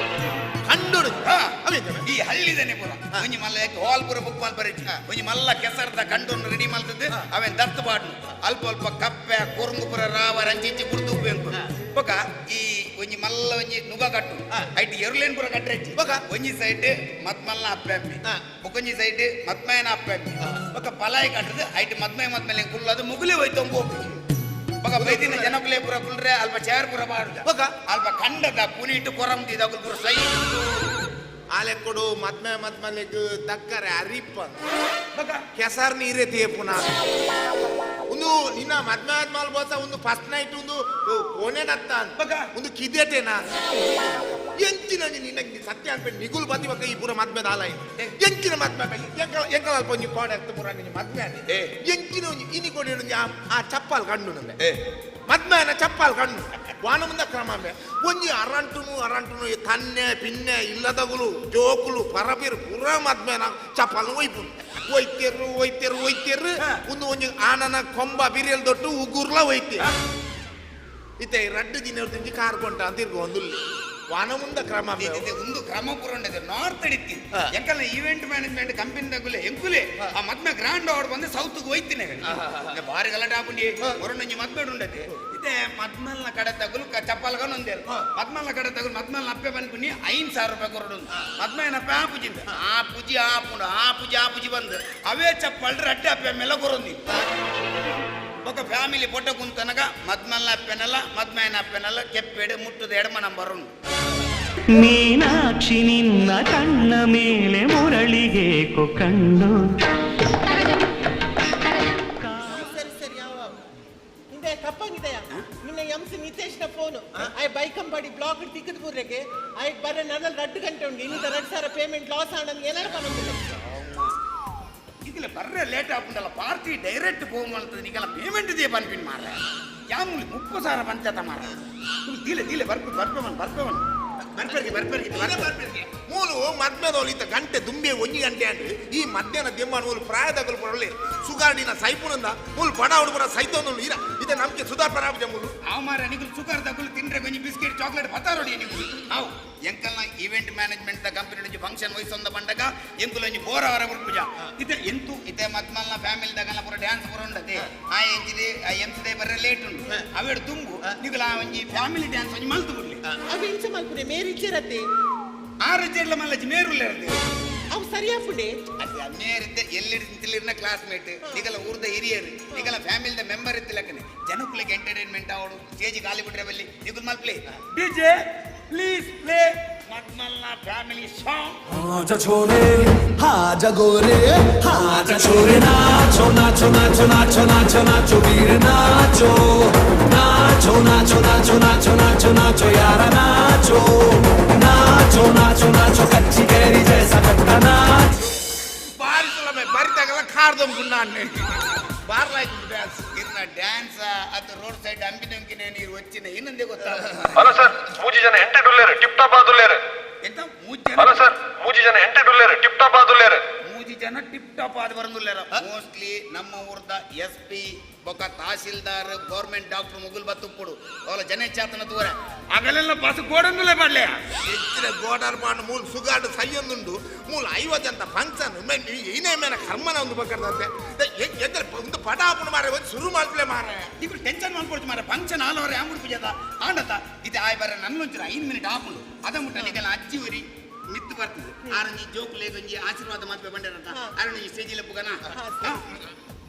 ಕಂಡೋಡು ಹಾ. ಅವೇ ಜನ ಈ ಹಳ್ಳಿದನೆ ಪೂರ ಒಂಜಿ ಮಲ್ಲ ಹಾಲ್ ಪೂರ ಬುಕ್ ಮಲ್ಪರೆ ಒಂಜಿ ಮಲ್ಲ ಕೆಸರ್ದ ಕಂಡೊನ್ನು ರೆಡಿ ಮಲ್ತದ್ದು ಅವೇನ್ ದತ್ತು ಬಾಡ್ನು ಅಲ್ಪ ಅಲ್ಪ ಕಪ್ಪೆ ಕೊರಂಗು ಪೂರ ರಾವ ರಂಚಿಂಚಿ ಬುಡ್ದು ಉಪ್ಪು ಬೊಕ ಈ ಒಂಜಿ ಮಲ್ಲ ಒಂಜಿ ನುಗ ಕಟ್ಟು ಐಟ್ ಎರುಲೇನ್ ಪೂರ ಕಟ್ಟರೆಚ್ಚಿ ಬೊಕ? ಒಂಜಿ ಸೈಡ್ ಮತ್ಮಲ್ನ ಅಪ್ಪೆ ಅಮ್ಮಿ ಹಾ. ಬೊಕೊಂಜಿ ಸೈಡ್ ಮತ್ಮಯನ ಅಪ್ಪೆ ಅಮ್ಮಿ ಬೊಕ ಪಲಾಯಿ ಕಟ್ಟದು ಐಟ್ ಮತ್ಮಯ ಮತ್ಮೇಲೆ ಕುಲ್ಲದು ಮುಗುಲೆ ಹೋಯ್ತು ಹೋಗ್ಬೇಕು ಬೊಕ ಬೈದಿನ ಜನಕುಲೆ ಪೂರ ಕುಲ್ರೆ ಅಲ್ಪ ಚೇರ್ ಪೂರ ಬಾಡುದ ಬೊಕ? ಅಲ್ಪ ಕಂಡದ ಪುನಿಟ್ಟು ಕೊರಂದಿ ದಗುಲ್ ಪೂರ ಸೈ ಆಲೆಕ್ಕೊಡು ಮದ್ಮೆ ಮದ್ಮಲೆಗ್ ತಕ್ಕರೆ ಅರಿಪ್ಪ ಬೊಕ ಕೆಸರ್ ನೀರೇ ತೇಪುನ ಒಂದು ನಿನ್ನ ಮದ್ಮೆ ಆದ್ಮೇಲೆ ಬೋಸ ಒಂದು ಫಸ್ಟ್ ನೈಟ್ ಒಂದು ಕೋಣೆಡತ್ತ ಬಗ. ಒಂದು ಕಿದೇಟೇನಾ ಎಂಚಿನ ನಿನ್ನ ಸತ್ಯ ಅನ್ಪೆ ನಿಗುಲ್ ಬತ್ತಿ ಬಕ್ಕ ಈ ಪೂರ ಮದ್ಮೆ ದಾಲ ಎಂಚಿನ ಮದ್ಮೆ ಎಂಕಲ ಎಂಕಲ ಅಲ್ಪ ಒಂಜಿ ಕೋಡೆ ಅತ್ತ ಪೂರ ನಿನ್ನ ಮದ್ಮೆ ಆನಿ. ಏ. ಎಂಚಿನ ಒಂಜಿ ಇನಿ ಕೊಡಿ ಒಂಜಿ ಆ ಚಪ್ಪಾಲ್ ಕಂಡು ನಂಬೆ ಏ. ಮದ್ಮೆನ ಚಪ್ಪಾಲ್ ಕಣ್ಣು ವಾನ ಮುಂದ ಕ್ರಮ ಅಂಬೆ. ಒಂಜಿ ಅರಂಟುನು ಅರಂಟುನು ಈ ತನ್ನೆ ಪಿನ್ನೆ ಇಲ್ಲದಗುಲು ಜೋಕುಲು ಪರಪಿರು ಪೂರ ಮದ್ಮೆನ ಚಪ್ಪಾಲ್ ಒಯ್ಪುನು ಒಯ್ತಿರು ಒಯ್ತಿರು ಒಯ್ತಿರು ಒಂದು ಒಂಜಿ ಆನನ ಕೊಂಬ ಬಿರಿಯಲ್ ದೊಟ್ಟು ಉಗುರ್ಲ ಒಯ್ತಿ ಇತ್ತೆ ಈ ರಡ್ಡು ದಿನ ತಿಂಜಿ ಕಾರ್ ಕೊಂಟ ಅಂತ ತಿರ್ಗೊಂದುಲ್ಲಿ ವಾನ ಮುಂದ ಕ್ರಮ ಅಂಬೆ. ಇದು ಒಂದು ಕ್ರಮ ಪೂರ ಉಂಡದೆ ನಾರ್ತ್ ಅಡಿತ್ತಿ ಹಾ. ಎಂಕಲ್ನ ಈವೆಂಟ್ ಮ್ಯಾನೇಜ್ಮೆಂಟ್ ಕಂಪನಿ ತಗುಲೆ ಎಂಕುಲೆ ಆ ಮದ್ಮೆ ಗ್ರ್ಯಾಂಡ್ ಅವರ್ಡ್ ಬಂದು ಸೌತ್ ಹೋಯ್ತಿನ ಬಾರಿ ಗಲಾಟೆ ಆಪುಂಡಿ ಹೊರನೊಂಜಿ ಮದ್ಮೆ ಉಂಡತೆ ಇತ್ತೆ ಮದ್ಮಲ್ನ ಕಡೆ ತಗುಲು ಚಪ್ಪಲ್ಗನ ಒಂದೇರು ಮದ್ಮಲ್ನ ಕಡೆ ತಗುಲು ಮದ್ಮಲ್ನ ಅಪ್ಪೆ ಬಂದ್ಪುನಿ 5,000 ರೂಪಾಯಿ ಕೊರಡು ಮದ್ಮೈನ ಅಪ್ಪೆ ಆ ಪೂಜಿಂದ ಆ ಪೂಜಿ ಆ ಪುಂಡು ಆ ಪೂಜಿ ಆ ಪೂಜಿ ಬಂದು ಅವೇ ಚಪ್ಪಲ್ ರಡ್ಡೆ ಅಪ್ಪೆ ಮೇಲೆ ಕೊರೊಂದಿ ఒక ಫ್ಯಾಮಿಲಿ ಪೊಟ್ಟ ಕುಂತನಗ ಮದ್ಮಲ್ನ ಅಪ್ಪೆನಲ್ಲ ಮದ್ಮೈನ ಅಪ್ಪೆನಲ್ಲ ಕೆಪ್ಪೆಡೆ ಮುಟ್ಟದ ಎಡಮ ನಂಬರ್ ಉಂಡು ಮೀನಾಕ್ಷಿ ನಿನ್ನ ಕಣ್ಣ ಮೇಲೆ ಮುರಳಿಗೇಕೋ ಕಣ್ಣು ಸರಿ ಸರಿ ಯಾವ ಹಿಂದೆ ಕಪ್ಪಂಗಿದೆಯಾ ನಿನ್ನ ಎಂ ಸಿ ನಿತೇಶ್ನ ಫೋನ್ ಆಯ್ ಬೈಕಂಪಾಡಿ ಬ್ಲಾಕ್ ತಿಕ್ಕದ ಪೂರ್ರೆಗೆ ಆಯ್ ಬರ ನನ್ನಲ್ಲಿ 2 ಗಂಟೆ ಉಂಟು ಇನ್ನಿತ 2,000 ಪೇಮೆಂಟ್ ಲಾಸ್ ಆಣಂದು ಏನಾರು ಪನ್ನೊಂದಿಲ್ಲ இதுல வர்ற லேட் ஆகுண்டல பார்ட்டி டைரக்ட் போக நீங்க பேமெண்ட் இதே பண்பின் மாற யாமுலி 30,000 பஞ்சத மாற தீல தீல வர்ப்பு வர்ப்பவன் வர்ப்பவன் ಬರ್ಪೆರ್ಗೆ ಬರ್ಪೆರ್ಗೆ ಬರ್ಪೆರ್ಗೆ ಮೂಲು ಮದ್ಮೆದೋಲು ಗಂಟೆ ದುಂಬೆ ಒಂಜಿ ಗಂಟೆ ಅಂಡ್ ಈ ಮಧ್ಯಾಹ್ನ ದೆಮ್ಮ ಮೂಲು ಪ್ರಾಯದಗಲು ಪೊರಲೆ ಸುಗಾರ್ಡಿನ ಸೈಪುನಂದ ಮೂಲು ಬಡ ಹುಡುಗರ ಸೈತೊಂದು ಇರ ಇದೆ ನಮ್ಗೆ ಸುಧಾರ್ ಪರಾಬಜ ಮೂಲು ಅವ ಮಾರ ನಿಗುಲು ಸುಗಾರ್ ದಗುಲು ತಿಂಡ್ರೆ ಗೊಂಜಿ ಬಿಸ್ಕೆಟ್ ಚಾಕ್ಲೇಟ್ ಪತ್ತಾರೋಡಿ ನಿಗುಲು ಅವು ಎಂಕಲ್ನ ಈವೆಂಟ್ ಮ್ಯಾನೇಜ್ಮೆಂಟ್ the company ಒಂಜಿ ಫಂಕ್ಷನ್ ವಹಿಸೊಂದ ಬಂಡಗ ಎಂಕುಲು ಒಂಜಿ ಬೋರ ಅವರ ಪೂಜ ಇತ್ತೆ ಎಂತು ಇತ್ತೆ ಮದ್ಮಲ್ನ ಫ್ಯಾಮಿಲಿ ದಗಲ್ನ ಪೂರ ಡ್ಯಾನ್ಸ್ ಪೂರ ಉಂಡತೆ ಆ ಎಂಚಿದೆ ಆ ಎಂಸಿದೆ ಬರ್ರೆ ಲೇಟ್ ಉಂಡು ಅವೇಡು ತುಂಬು ನಿಗುಲ ಆ ಒಂಜಿ ಫ್ಯಾಮಿಲಿ ಡ್ಯಾನ್ಸ್ ಒಂಜಿ ಮಲ್ತು ಬಿಡ್ಲಿ ಅವು ಇಂಚ ಮಲ್ಪುನೆ ಮೇರಿ ಇಚ್ಚಿರತ್ತೆ ಆರು ಜೆಡ್ಲ ಮಲ್ಲಜಿ ಮೇರುಲ್ಲೇರದೆ ಅವು ಸರಿಯಾ ಫುಡೆ ಅದೇ ಮೇರಿದ್ದೆ ಎಲ್ಲಿರ್ನ ಕ್ಲಾಸ್ಮೇಟ್ ನಿಗಲ ಊರ್ದ ಹಿರಿಯರು ನಿಗಲ ಫ್ಯಾಮಿಲಿದ ಮೆಂಬರ್ ಇತ್ತಿಲಕ್ಕನೆ ಜನಕ್ಕುಲಿಗೆ ಎಂಟರ್ಟೈನ್ಮೆಂಟ್ ಅವಡು ಸ್ಟೇಜ್ ಖಾಲಿ ಬಿಟ್ರೆ ಬಲ್ಲಿ ನಿಗುಲ್ ಮಲ್ಪ್ಲೆ ಡಿಜೆ ಪ್ಲೀಸ್ ಪ್ಲೇ ಮದ್ಮಲ್ನ ಫ್ಯಾಮಿಲಿ ಸಾಂಗ್. आजा छोरे आजा गोरे आजा छोरे नाचो नाचो नाचो नाचो नाचो नाचो वीर नाचो नाचो नाचो नाचो नाचो नाचो नाचो यारा नाचो नाचो नाचो नाचो कच्ची कैरी जैसा खट्टा नाच. ಬಾರಿಸಲಮೆ ಬರಿತಾಗಲ್ಲ ಖಾರ್ದೊಂಬುನ್ನಾನೆ ಬಾರ್ ಲೈಕ್ ಡ್ಯಾನ್ಸ್. ಇರ್ನ ಡ್ಯಾನ್ಸ್ ಅದು ರೋಡ್ ಸೈಡ್ ಅಂಬಿನಂಕಿನ ನೀರು వచ్చిన ಇನ್ನೊಂದೇ ಗೊತ್ತಾ. ಹಲೋ ಸರ್, ಮೂಜಿ ಜನ ಎಂಟೆಡ್ ಉಲ್ಲೇರು ಟಿಪ್ ಟಾಪ್ ಆದುಲ್ಲೇರು. ಎಂತ ಮೂಜಿ ಜನ? ಹಲೋ ಸರ್, ಮೂಜಿ ಜನ ಎಂಟೆಡ್ ಉಲ್ಲೇರು ಟಿಪ್ ಟಾಪ್ ಆದುಲ್ಲೇರು. ಮೂಜಿ ಜನ ಟಿಪ್ ಟಾಪ್ ಆದ್ ಬರಂದುಲ್ಲಾರ. ಮೋಸ್ಟ್ಲಿ ನಮ್ಮ ಊರ್ದ ಎಸ್ ಪಿ ಬೊಕ ತಹಸೀಲ್ದಾರ್ ಗೌರ್ಮೆಂಟ್ ಡಾಕ್ಟರ್ ಮುಗುಲ್ ಬತ್ತುಪ್ಪುಡು ಅವಲ ಜನ ಹೆಚ್ಚಾತನ ತೂರ ಅಗಲೆಲ್ಲ ಬಸ್ ಗೋಡಂಗುಲೆ ಮಾಡ್ಲೆ. ಹೆಚ್ಚಿನ ಗೋಡಾರ್ ಪಾಂಡು ಮೂಲು ಸುಗಾಡು ಸೈಯೊಂದುಂಡು ಮೂಲು 50 ಅಂತ ಫಂಕ್ಷನ್ ಏನೇ ಮೇನ ಕರ್ಮನ ಒಂದು ಬಕ್ಕರ್ದಂತೆ ಎಂದ್ರೆ ಒಂದು ಪಟಾಪುಣ ಮಾರೆ ಒಂದು ಶುರು ಮಾಡ್ಪ್ಲೆ ಮಾರೆ. ఇప్పుడు ಟೆನ್ಷನ್ ಮಾಡ್ಕೊಡ್ತು ಮಾರ ಫಂಕ್ಷನ್ ಆಲ್ ಅವರೇ ಆಂಬುಡು ಪೂಜಾದ ಆಂಡತ ಇದು ಆಯ್ ಬರ ನನ್ನೊಂಚೂರು 5 ಮಿನಿಟ್ ಆಪುಂಡು ಅದ ಮುಟ್ಟ ನಿಗಲ ಅಜ್ಜಿ ಒರಿ ಮಿತ್ತು ಬರ್ತದೆ ಆರಂಜಿ ಜೋಕುಲೇಗೊಂಜಿ ಆಶೀರ್ವಾದ ಮಾತ್ಪೆ ಬಂಡೇರಂತ ಆರಂಜಿ ಸ್ಟೇಜಿಲ ಪುಗನ.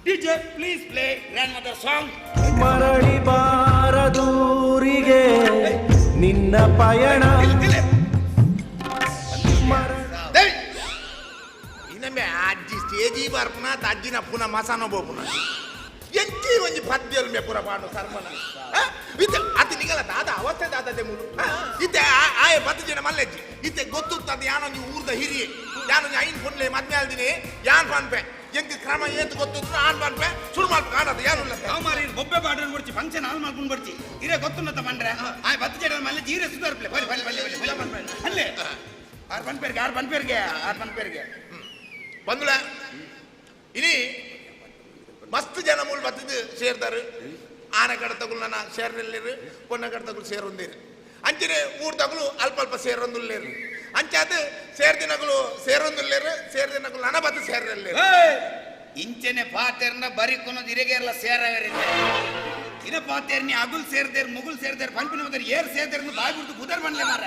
DJ please play grand mother song. ಮರಳಿ ಬಾರದೂರಿಗೆ ನಿನ್ನ ಪಯಣ. ಇನ್ನೊಮ್ಮೆ ಅಜ್ಜಿ ಸ್ಟೇಜಿ ಬರ್ಪುನ ಅಜ್ಜಿನ ಪುನಃ ಮಸಾನ ಬೋಪುನ ಎಂಚಿ ಒಂಜಿ ಪದ್ಯಲ್ ಮೆ ಪುರ ಪಾಂಡು ಸರ್ಮನ ಇತ್ತೆ ಅತಿ ನಿಗಲ ದಾದ ಅವಸ್ಥೆ ದಾದದೆ ಮೂಲು ಇತ್ತೆ ಆಯೆ 10 ಜನ ಮಲ್ಲೆಜ್ಜಿ ಇತ್ತೆ ಗೊತ್ತುತ್ತದ ಯಾನೊಂಜಿ ಊರ್ದ ಹಿರಿಯೆ ಯಾನೊಂಜಿ ಐನ್ ಪುನ್ಲೆ ಮದ್ಮೆ ಆಲ್ದಿನಿ ಯಾನ್ ಪನ್ಪೆ ಎಂಕ್ ಕ್ರಮ ಏತ್ ಗೊತ್ತುತ್ತು ಆನ್ ಪನ್ಪೆ ಸುರು ಮಲ್ಪ ಕಾಣದ ಯಾನುಲ್ಲ. ಅವ ಮಾರಿ ಬೊಬ್ಬೆ ಬಾಡನ್ ಬರ್ಚಿ ಫಂಕ್ಷನ್ ಆಲ್ ಮಾಡ್ಕೊಂಡು ಬರ್ಚಿ ಇರೇ ಗೊತ್ತುನ್ನತ ಬಂಡ್ರೆ ಆಯ್ 10 ಜನ ಮಲ್ಲೆ ಜೀರೆ ಸುಧಾರ್ಪ್ಲೆ ಬಲಿ ಬಲಿ ಬಲಿ ಬಲಿ ಬಲಿ ಅಲ್ಲೇ ಆರ್ ಪನ್ಪೇರ್ಗೆ ಆರ್ ಪನ್ಪೇರ್ಗೆ ಆರ್ ಪನ್ಪೇರ್ಗೆ ಬಂದುಲ ಇನಿ ಮಸ್ತ್ ಜನ ಮೂಲ ಬತ್ತಿದ್ದು ಸೇರ್ದಾರು ಆನೆ ಕಡೆ ತಗುಲು ನನ್ನ ಸೇರ್ನೆಲ್ಲಿರು ಪೊನ್ನ ಕಡೆ ತಗುಲು ಸೇರೊಂದಿರು ಅಂಚನೆ ಊರ್ ತಗುಲು ಅಲ್ಪ ಅಲ್ಪ ಸೇರೊಂದುಲ್ಲೇರು ಅಂಚಾದ ಸೇರ್ದಿನಗಳು ಸೇರೊಂದುಲ್ಲೇರು ಸೇರ್ದಿನಗಳು ನನ್ನ ಬತ್ತು ಸೇರ್ನೆಲ್ಲೇರು. ಇಂಚನೆ ಪಾತೇರ್ನ ಬರಿ ಕೊನೋದು ಇರೆಗೇರ್ಲ ಸೇರವರಿಂದ ಇರ ಪಾತೇರ್ನಿ ಅಗುಲ್ ಸೇರ್ದೇರ್ ಮುಗುಲ್ ಸೇರ್ದೇರ್ ಪಂಪಿನ ಬಂದರೆ ಏರ್ ಸೇರ್ದೇರ್ ಬಾಯ್ ಬಿಡ್ತು ಪುದರ್ ಬನ್ಲೆ ಮಾರ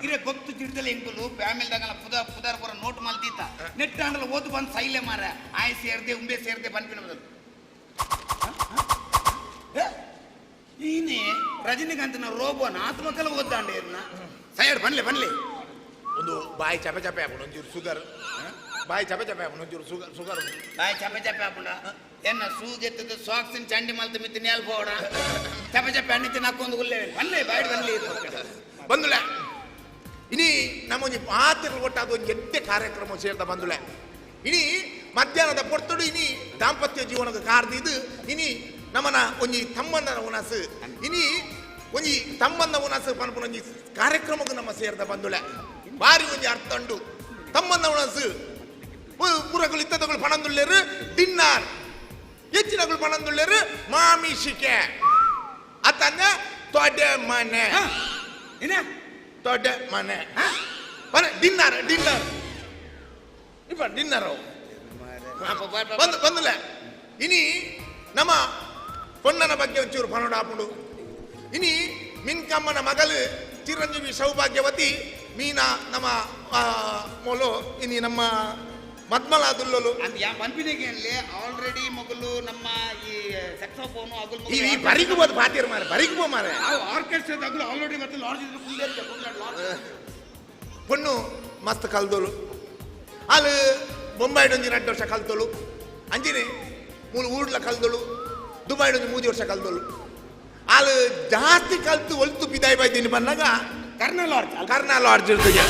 ಇರೆ ಗೊತ್ತು ಚಿಡ್ದಲೆ ಎಂಕುಲು ಫ್ಯಾಮಿಲಿ ದಾಗಲ ಪುದರ್ ಪುದರ್ ಪೂರ ನೋಟ್ ಮಲ್ತೀತ ನೆಟ್ ಆಂಡಲ ಓದು ಬಂದು ಸೈಲೆ ಮಾರ ಆಯ್ ಸೇರ್ದೆ ಉಂಬೆ ಸೇರ್ದೆ ಪಂಪಿನ ಬದಲು ಈನೆ ರಜನಿಕಾಂತ್ನ ರೋಬೋನ ಆತ್ಮಕಲ ಓದ್ದಾಂಡೆ ಇರ್ನ ಸೈಡ್ ಬನ್ಲೆ ಬನ್ಲೆ. ಒಂದು ಬಾಯಿ ಚಪೆ ಚಪೆ ಆಪುಂಡು ಒಂಚೂರು ಶುಗರ್ ಬಾಯಿ ಚಪೆ ಚಪೆ ಆಪುಂಡು ಒಂಚೂರು ಶುಗರ್ ಶುಗರ್ ಬಾಯಿ ಚಪೆ ಚಪೆ ಆಪುಂಡ ಎನ್ನ ಸೂಗೆತ್ತದ ಸಾಕ್ಸಿನ ಚಂಡಿ ಮಲ್ತ ಮಿತ್ತು ನೇಲ್ ಪೋಡ ಚಪೆ ಚಪೆ ಅಣ್ಣಿತ್ತು ನಕ್ಕೊಂದು ಗುಲ್ಲೆ ಬನ್ಲೆ ಬಾಯಿ ಬನ್ಲೆ. ಬಂದುಲೆ ಇನಿ ನಮ್ಮೊಂಜಿ ಪಾತ್ರ ಒಟ್ಟಾದ ಒಂಜಿ ಎಡ್ಡೆ ಕಾರ್ಯಕ್ರಮ ಸೇರ್ದ ಬಂದುಲೆ ಇನಿ ಮಧ್ಯಾಹ್ನದ ಪೊರ್ತುಡು ಇನಿ ದಾಂಪತ್ಯ ಜೀವನದ ಕಾರ್ದಿದ್ದು ಇನಿ ನಮನ ಒಂಜಿ ತಮ್ಮನ ಉನಸು ಇನಿ ಒಂಜಿ ತಮ್ಮನ ಉನಸು ಪನ್ಪುನ ಒಂಜಿ ಕಾರ್ಯಕ್ರಮಕ್ಕೆ ನಮ್ಮ ಸೇರ್ದ ಬಂದುಲೆ ಬಾರಿ ಒಂಜಿ ಅರ್ಥ ಉಂಡು ತಮ್ಮನ ಉನಸು ಪೂರಗಳು ಇತ್ತದಗಳು ಪಣಂದುಲ್ಲೇರು ಡಿನ್ನಾರ್ ಹೆಚ್ಚಿನಗಳು ಪಣಂದುಲ್ಲೇರು ಮಾಮಿಷಿಕೆ ಅತ್ತಂದ ತೊಡೆ ಮನೆ ಏನ ತೊಡೆ ಮನೆ ಮನೆ ಡಿನ್ನರ್ ಡಿನ್ನರ್ ಇಪ್ಪ ಡಿನ್ನರ್ ಬಂದು ಬಂದಲೆ ಇನಿ ನಮ್ಮ ಪೊನ್ನನ ಬಗ್ಗೆ ಒಂಚೂರು ಪನೋಡ ಆಪುಂಡು ಇನಿ ಮಿನ್ಕಮ್ಮನ ಮಗಲು ಚಿರಂಜೀವಿ ಸೌಭಾಗ್ಯವತಿ ಮೀನಾ ನಮ್ಮ ಮೊಲು ಇನಿ ನಮ್ಮ ಮದ್ಮಲ ದುಲ್ಲಲು ಅಂದ್ ಯಾ ಪನ್ಪಿನಿಗೆ ಆಲ್ರೆಡಿ ಮಗಲು ನಮ್ಮ ಈ ಸೆಕ್ಸೋಫೋನು ಅಗುಲ್ ಈ ಈ ಬರಿಗೂ ಬೋದು ಪಾತಿರ್ ಮಾರೆ ಬರಿಗೂ ಬೋ ಮಾರೆ ಆರ್ಕೆಸ್ಟ್ರಾ ಅಗುಲ್ ಆಲ್ರೆಡಿ ಮತ್ತೆ ಲಾಡ್ಜ್ ಫುಲ್ ಪೊಣ್ಣು ಮಸ್ತ್ ಕಲ್ದೋಲು ಅಲ್ಲಿ ಬೊಂಬಾಯಿಡ್ ಒಂಜಿ 2 ವರ್ಷ ಕಲ್ತೋಳು ಅಂಜಿನೆ ಮೂಲು ಊರ್ಲ ಕಲ್ದೋಳು ದುಬಾಯ್ಡ್ ಒಂಜಿ 3 ವರ್ಷ ಕಲ್ದೋಳು ಅಲ್ಲಿ ಜಾಸ್ತಿ ಕಲ್ತು ಒಲ್ತು ಬಿದಾಯಿ ಬಾಯ್ತೀನಿ ಬಂದಾಗ ಕರ್ನಲ್ ಲಾಡ್ಜ್ ಕರ್ನಾ ಲಾಡ್ಜ್ ಇರ್ತದೆ.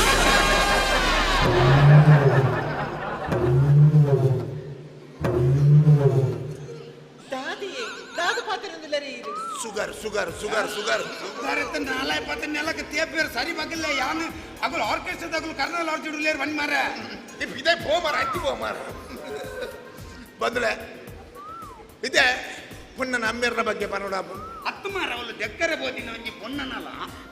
ದಾದಿಯೇ ದಾದ ಪಾತ್ರ sugar. Sugar sugar sugar sugar ಇತ್ತ ನಾಲ್ಕು ಪತ್ತು ನೆಲಕ್ಕೆ ತೇಪೇರು ಸರಿ ಬಗ್ಗಲ್ಲ ಯಾನು ಅಗಲು ಆರ್ಕೆಸ್ಟ್ರಾದಾಗಲು ಕರ್ನಲ್ ಆರ್ಚಿಡ್ಲೇರು ಬಂದ್ ಮಾರ. ಇದೇ ಪೋ ಮಾರ ಅಚ್ಚಿ ಪೋ ಮಾರ ಬಂದ್ರೆ ಇದೆ ಪೊಣ್ಣನ ಅಮ್ಮೇರ್ನ ಬಗ್ಗೆ ಪನೋಡ. ಹತ್ತು ಮಾರ ಅವಳು ದೆಕ್ಕರೆ ಬೋದಿನ ಒಂಜಿ ಪೊಣ್ಣನಲ್ಲ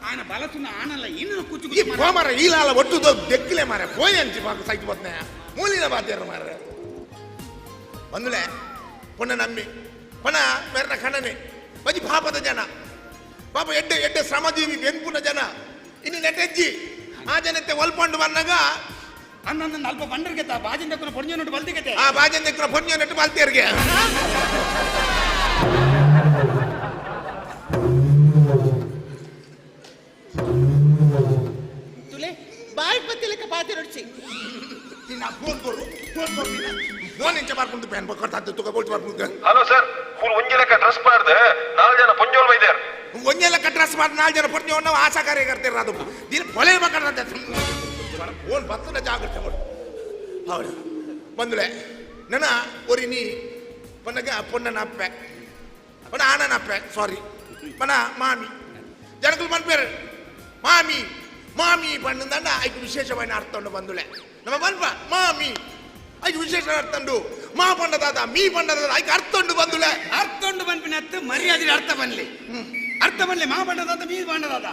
ಆನ ಬಲಸುನ ಆನಲ್ಲ ಇನ್ನು ಕುಚ್ಚು ಈ ಪೋ ಮಾರ ಈಲಾಲ ಒಟ್ಟು ದೆಕ್ಕಿಲೆ ಮಾರ ಪೋಯ್ ಅಂಚಿ ಪಾಕ ಸೈಟ್ ಬತ್ನೆ ಮೂಲಿನ ಬಾತೇರ ಮಾರ. ಬಂದುಲೆ ಪೊಣ್ಣನ ಅಮ್ಮಿ ಪಣ ಮೇರ್ನ ಕಣ್ಣನೆ ಬಜಿ ಪಾಪದ ಜನ ಪಾಪ ಎಡ್ಡೆ ಎಡ್ಡೆ ಶ್ರಮಜೀವಿ ಬೆನ್ಪುನ ಜನ ಇನ್ನು ನೆಟ್ಟೆಜ್ಜಿ ಆ ಜನತೆ ಒಲ್ಪಂಡು ಬಂದಾಗ ಅನ್ನೊಂದು ಅಲ್ಪ ಬಂಡರ್ಗೆ ಬಾಜಿನ ದಕ್ಕನ ಪೊಣ್ಣ ನೋಡು ಬಲ್ದಿಗತೆ. ಆ ಬಾಜನ್ ದಕ್ಕನ ಪೊಣ್ಣ ನೆಟ್ಟು ಬಲ್ತೇರ್ಗೆ. ತುಲೆ ಬಾಯಿ ಬತ್ತಿಲಕ್ಕ ಪಾತೆ ರೊಡ್ಚಿ. ನಿನ್ನ ಫೋನ್ ಕೊಡು ಫೋನ್ ಕೊಡು ಫೋನ್ ಎಂಚ ಬರ್ಕೊಂಡು ಪೆನ್ ಕೊಡ್ತಾ ತುಕ ಬೋಲ್ಟ್ ಬರ್ಕೊಂಡು. ಹಲೋ ಸರ್, ಮೂರು ಒಂಜಿ ಲೆಕ್ಕ ಡ್ರೆಸ್ ಪಾಡ್ದು ನಾಲ್ ಜನ ಪೊಂಜೋಲ್ ಬೈದಾರ್. ಒಂಜಿ ಲೆಕ್ಕ ಡ್ರೆಸ್ ಮಾಡಿ ನಾಲ್ ಜನ ಪೊಂಜೋಲ್ ನಾವು ಆಶಾ ಕಾರ್ಯಕರ್ತರು ಅದು ದಿನ ಕೊಲೆ ಮಕ್ಕಳಂತೆ ಫೋನ್ ಬತ್ತದ ಜಾಗ್ರತೆ ಕೊಡು. ಹೌದು ಬಂದುಲೆ ನನ್ನ ಒರಿ ನೀ ಪನ್ನಗ ಪೊಣ್ಣನ ಅಪ್ಪೆ ಪಣ ಆನನ ಅಪ್ಪೆ ಸಾರಿ ಪಣ ಮಾಮಿ ಜನಕಲು ಪನ್ಪೇರು ಮಾಮಿ ಮಾಮಿ ಪಣ್ಣಂದಂಡ ಐಕ್ ವಿಶೇಷమైన ಅರ್ಥ ಉಂಡು. ಬಂದುಲೆ ನಮ್ಮ ಪನ್ಪ ಮಾಮಿ ಐಕ್ ವಿಶೇಷ ಅರ್ಥ ಉಂಡು. ಮಾ ಪಂಡದಾದ ಮೀ ಪಂಡದಾದ ಐಕ್ ಅರ್ಥ ಉಂಡು ಬಂದುಲೆ. ಅರ್ಥ ಉಂಡು ಪನ್ಪಿನ ಅತ್ತು ಮರ್ಯಾದೆ ಅರ್ಥ ಬನ್ಲಿ ಅರ್ಥ ಬನ್ಲಿ ಮಾ ಬಣ್ಣದಾದ ಮೀ ಬಣ್ಣದಾದ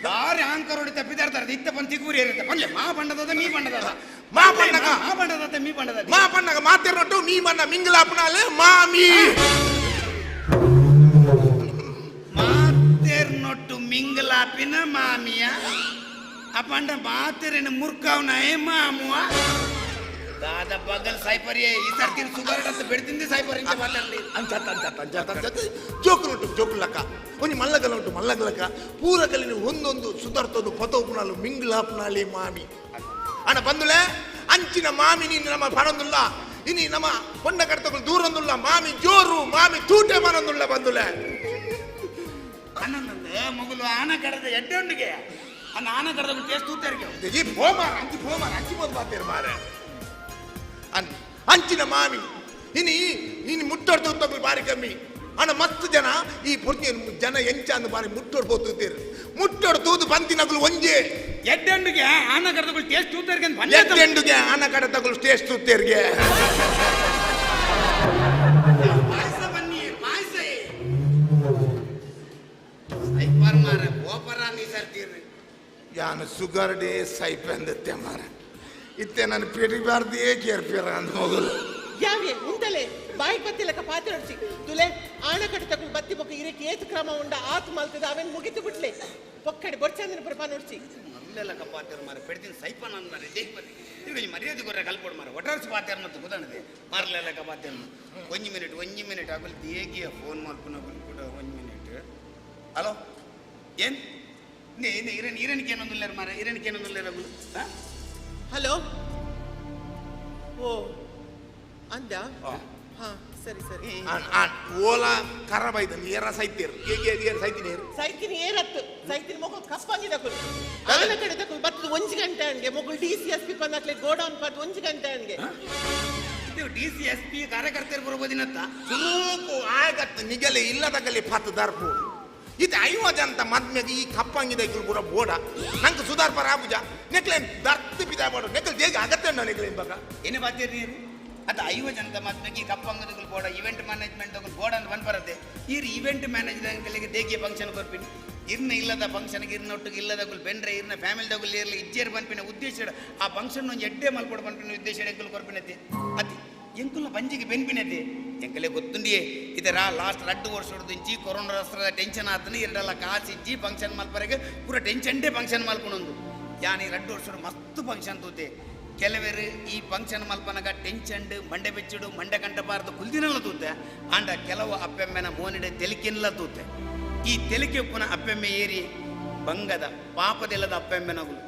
ದಾರಿ ಆಂಕರ್ ಹೊಡಿತ ಬಿದಾರ್ತಾರೆ ಇತ್ತ ಪನ್ ತಿಗೂರಿ ಇರುತ್ತೆ ಪನ್ಲೆ ಮಾ ಬಣ್ಣದಾದ ಮೀ ಬಣ್ಣದಾದ ಮಾ ಬಣ್ಣಗ ಮಾ ಬಣ್ಣದಾದ ಮೀ ಬಣ್ಣದಾದ ಮಾ ಬಣ್ಣಗ ಮಾತಿರೊಟ್ಟು ಮೀ ಬಣ್ಣ ಮಿಂಗಲಾಪನಾಲೆ ಮಾಮಿ ಮಾತೇರ್ನೊಟ್ಟು ಮಿಂಗಲಾಪಿನ ಮಾಮಿಯ ಅಪ್ಪಂಡ ಮಾತೇರಿನ ಮುರ್ಕಾವನ ಏ ಮಾಮುವ ದಾದ ಬಗಲ್ ಸಾಯ್ಪರಿಯೇ ಈ ಸರ್ತಿ ಸುಗರ್ ಅಂತ ಬೆಡ್ತಿಂದೆ ಸಾಯ್ಪರಿ ಅಂತ ಮಾತಾಡ್ಲಿ. ಅಂಚತ್ತ ಅಂಚತ್ತ ಅಂಚತ್ತ ಅಂಚತ್ತ ಜೋಕುಲು ಉಂಟು ಜೋಕುಲಕ್ಕ ಒಂಜಿ ಮಲ್ಲಗಲ ಉಂಟು ಮಲ್ಲಗಲಕ್ಕ ಪೂರಕಲಿನ ಒಂದೊಂದು ಸುಧಾರ್ತೊಂದು ಪತೋಪುನಾಲು ಮಿಂಗ್ಲಾಪ್ನಾಲಿ ಮಾಮಿ ಅಣ್ಣ ಬಂದುಲೆ ಅಂಚಿನ ಮಾಮಿ ನೀನು ನಮ್ಮ ಪನೊಂದುಲ್ಲ ಇನಿ ನಮ್ಮ ಪೊಣ್ಣ ಕಡ್ತಗಳು ದೂರೊಂದುಲ್ಲ ಮಾಮಿ ಜೋರು ಮಾಮಿ ತೂಟೆ ಮನೊಂದುಲ್ಲ ಬಂದುಲೆ. ಅನ್ನೊಂದು ಮಗುಲು ಆನ ಕಡದ ಎಡ್ಡೆ ಉಂಡಿಗೆ ಅನ್ನ ಆನ ಕಡದ ಟೇಸ್ಟ್ ತೂತರಿಗೆ. ಈ ಪೋಮಾರ ಅಂಚಿ ಪೋಮಾರ ಅಂಚಿ ಬೋದು ಬಾತೇರು ಮಾರೆ ಅನ್ ಅಂಚಿನ ಮಾಮಿ ಇನಿ ಇನಿ ಮುಟ್ಟೋಡ್ತು ತಗೊಳ್ಳಿ ಬಾರಿ ಕಮ್ಮಿ ಅಣ್ಣ ಮಸ್ತ್ ಜನ ಈ ಪೊರ್ತಿ ಜನ ಎಂಚ ಅಂದ್ ಬಾರಿ ಮುಟ್ಟೋಡ್ ಪೋತುತ್ತೀರು ಮುಟ್ಟೋಡ್ ತೂದು ಬಂತಿನಗುಲು ಒಂಜೆ ಎಡ್ಡೆ ಉಂಡಿಗೆ ಆನ ಕಡದಗಳು ಟೇಸ್ಟ್ ತೂತರಿಗೆ ಅಂತ ಎಡ್ಡೆಂಡುಗೆ ಆನ ಕಡೆ ತಗೊಳ್ಳು ಟೇಸ್ಟ್ ತೂತೇರಿಗೆ. ಪಾಯಸ ಬನ್ನಿ ಪಾಯಸ ಸೈಪರ್ ಮಾರ ಗೋಪರ ನೀ ಸರ್ತೀರಿ. ಯಾನು ಸುಗರ್ ಡೇ ಸೈಪಂದತ್ತೆ ಮಾರ ಇತ್ತೆ ನಾನು ಪಿಡಿಬಾರ್ದೇ ಕೇರ್ಪಿರ ಅಂದ್ ಮೊದಲು. ಯಾವ್ಯೆ ಉಂಟಲೆ ಬಾಯಿ ಬತ್ತಿಲಕ್ಕ ಪಾತೆ ರೊಡ್ಚಿ. ತುಲೆ ಆಣಕಟ್ಟು ತಕೊಂಡು ಬತ್ತಿ ಬೊಕ್ಕ ಇರಕ್ಕೆ ಏತ್ ಕ್ರಮ ಉಂಡ ಆತ್ ಮಲ್ತದ ಅವೆನ್ ಮುಗಿತು ಬಿಟ್ಲೆ ಪೊಕ್ಕಡೆ ಬೊಡ್ಚಂದಿನ ಪುರ ನೋಡ್ಚಿ. ಮಲ್ಲೆಲ್ಲ ಕಪ್ಪಾತೇರು ಮಾರ ಪೆಡ್ತೀನಿ ಸೈಪನ್ ಅಂದ್ ಮಾರೆ ಜೈಪತಿ ಇದು కొంచెం ಮರ್ಯಾದೆ ಕೊರ್ರೆ ಕಲ್ಪೊಡು ಮಾರ ಒಟಾರ್ಸ್ ಪಾತೇರು ಮತ್ತು ಕುದಣದೆ ಮಾರ್ಲೆಲ್ಲ ಕಪಾತೇರು ಒಂಜಿ ಮಿನಿಟ್ ಒಂಜಿ ಮಿನಿಟ್ ಅಗಲ್ ದೇಗಿಯ ಫೋನ್ ಮಲ್ಪುನ ಕೂಡ ಒಂಜಿ ಮಿನಿಟ್. ಹಲೋ ಏನ್ ನೇ ಇರನ್ ಇರನಿಗೆ ಏನೊಂದುಲ್ಲಾರ ಮಾರ ಇರನಿಗೆ ಏನೊಂದುಲ್ಲಾರ ಅಗುಲು ಹಲೋ ಓ ಅಂದ ಹಾ ಸರಿ ಸರಿ ಆನ್ ಆನ್ ಓಲಾ ಕರ ಬೈದನ್ ಏರ ಸೈತೀರ್ ಏ ಏ ಸೈತೀನಿ ಏರು ಸೈತಿನ ಏರತ್ತು ಸೈತಿನ ಮೊಗಲ್ ಕಪ್ಪಂಗಿ ತಕುಲು ಆನ ಕಡೆ ತಕುಲು ಬತ್ತದ ಒಂಜಿ ಗಂಟೆ ಅನ್ಗೆ ಮೊಗಲ್ ಡಿ ಸಿ ಎಸ್ ಪಿ ಪಂದಾಕ್ಲೆ ಗೋಡೌನ್ ಪದ್ ಒಂಜಿ ಗಂಟೆ ಅನ್ಗೆ. ಇದು ಡಿ ಸಿ ಎಸ್ ಪಿ ಕಾರ್ಯಕರ್ತರು ಬರ್ಬೋದಿನತ್ತ ಸುರೂಕು ಆಗತ್ತ ನಿಗಲೆ ಇಲ್ಲದಗಲೆ ಪತ್ತು ದರ್ಪು ಇದು ಐವ ಜನತ ಮದ್ಮೆಗೆ ಈ ಕಪ್ಪಂಗಿದ ಇಕ್ಲು ಪೂರ ಬೋಡ ನಂಗೆ ಸುಧಾರ್ಪರ ಆಪುಜ ನೆಕ್ಲೇನ್ ದರ್ತ್ ಪಿದಾ ಬೋಡ ನೆಕ್ಲ್ ದೇಗ ಅಗತ್ಯ ಉಂಡು ನೆಕ್ಲೇನ್ ಬಗ ಏನೇ ಬಾತೀರಿ ನೀರು ಅದು ಐವ ಜನತ ಮದ್ಮೆಗೆ ಈ ಕಪ್ಪಂಗದಗಳು ಬೋಡ ಇವೆಂಟ್ ಮ್ಯಾನೇಜ್ಮೆಂಟ್ ತಗೊಂಡು ಬೋಡ ಅಂತ ಬಂದ್ ಬರುತ್ತೆ ಈ ಇವೆಂಟ್ ಮ್ಯಾನೇಜ್ಮೆಂಟ್ ದೇಗಿಯ ಫಂಕ್ಷನ್ ಕೊರ್ಪಿನಿ ಇರ್ನ ಇಲ್ಲದ ಫಂಕ್ಷನ್ಗೆ ಇರ್ನ ಒಟ್ಟಿಗೆ ಇಲ್ಲದಗುಲ್ ಬೆಂಡ್ರೆ ಇರ್ನ ಫ್ಯಾಮಿಲಿ ದಗುಲ್ ಇರ್ಲಿ ಇಜ್ಜೇರ್ ಬಂದ್ಪಿನ ಉದ್ದೇಶ ಆ ಫಂಕ್ಷನ್ ಒಂದು ಎಡ್ಡೆ ಮಲ್ಕೊಡು ಬಂದ್ಪಿನ ಉದ್ದೇಶ ಎಂಕುಲು ಕೊರ್ಪಿನತೆ ಅತಿ ಎಂಕುಲ್ನ ಬಂಜಿಗೆ ಬೆನ್ಪಿನತೆ ಎಂಕಲೆ ಗೊತ್ತುಂಡಿಯೇ ಇದರ ಲಾಸ್ಟ್ ರಡ್ಡು ವರ್ಷ ಇಂಚಿ ಕೊರೋನಾ ರಸ್ತ್ರದ ಟೆನ್ಷನ್ ಆತನ ಎರಡಲ್ಲ ಕಾಸು ಇಜ್ಜಿ ಫಂಕ್ಷನ್ ಮಲ್ಪರೆಗೆ ಪೂರ ಟೆನ್ಷನ್ಡೇ ಫಂಕ್ಷನ್ ಮಲ್ಕೊಳೊಂದು ಯಾನಿ ರಡ್ಡು ವರ್ಷ ಮಸ್ತ್ ಫಂಕ್ಷನ್ ತೂತೆ ಕೆಲವರು ಈ ಫಂಕ್ಷನ್ ಮಲ್ಪನಗ ಟೆನ್ಷನ್ ಮಂಡೆ ಬೆಚ್ಚಿಡು ಮಂಡೆ ಕಂಟಬಾರ್ದು ಕುಲ್ದಿನಲ್ಲ ತೂತೆ ಆಂಡ ಕೆಲವು ಅಪ್ಪೆಮ್ಮೆನ ಮೋನಿಡೆ ತೆಲಿಕೆಲ್ಲ ತೂತೆ ಈ ತೆಲಿಕೆ ಉಪ್ಪುನ ಅಪ್ಪೆಮ್ಮೆ ಏರಿ ಬಂಗದ ಪಾಪದೆಲ್ಲದ ಅಪ್ಪೆಮ್ಮೆನಗುಲು